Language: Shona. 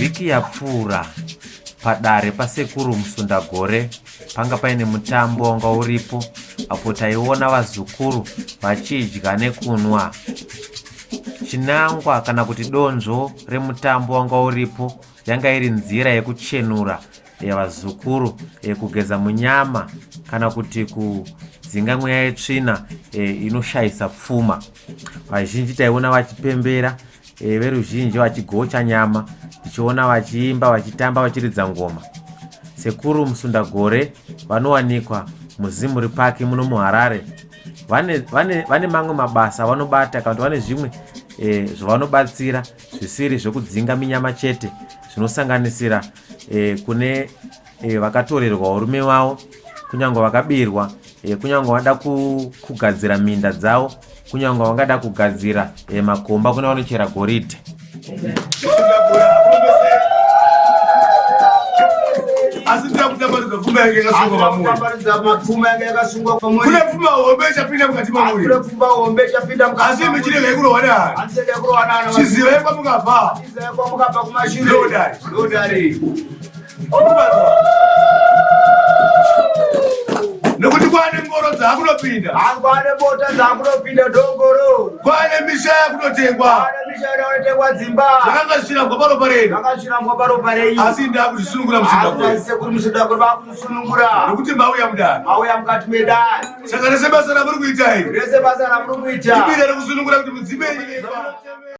Vhiki yapfuura, padare paSekuru Musundagore panga paine mutambo wanga uripo apo taiona vazukuru vachidya nekunwa. Chinangwa kana kuti donzvo remutambo wanga uripo yanga iri nzira yekuchenura vazukuru kugeza munyama kana kuti kudzinga mweya yetsvina inoshayisa pfuma. Vazhinji taiona vachipembera veruzhinji vachigocha nyama tichiona vachiimba vachitamba vachiridza ngoma. Sekuru Musundagore vanowanikwa muZimuri Park muno muHarare. Vane, vane, vane mamwe mabasa avanobata kana kuti vane zvimwe zvavanobatsira zvisiri zvekudzinga minyama chete zvinosanganisira kune vakatorerwa varume vavo kunyange vakabirwa kunyange vada kugadzira minda dzavo kunyange vangada kugadzira makomba kune vanochera goridhe. Asi ndira kutambanudza pfuma yange yakasungwa pamuri. Kutambanudza mapfuma yange yakasungwa pamuri. Kune pfuma hombe ichapinda mukati mamuri. Kune pfuma hombe ichapinda mukati. Asi michirega yekurohwa nehana. Asi yekurohwa nehana. Chizivai kwamukabva. Chizivai kwamukabva kumashure. Ndodari. Ndodari. Nekuti kwane ngoro dzakunopinda. Kwane bota dzakunopinda dongoro. Kwane misha yakunotengwa. Kwane misha yakunotengwa dzimba. Zvakanga zvichirambwa paropa renyu. Zvakanga zvichirambwa paropa renyu. Asi ndakuchisunungura musindakure. Asi sekuru musindakure vakusunungura. Nekuti mauya mudare. Mauya mukati medare. Saka rese basa ramuri kuita iri. Rese basa ramuri kuita. Ibira rekusunungura kuti mudzime.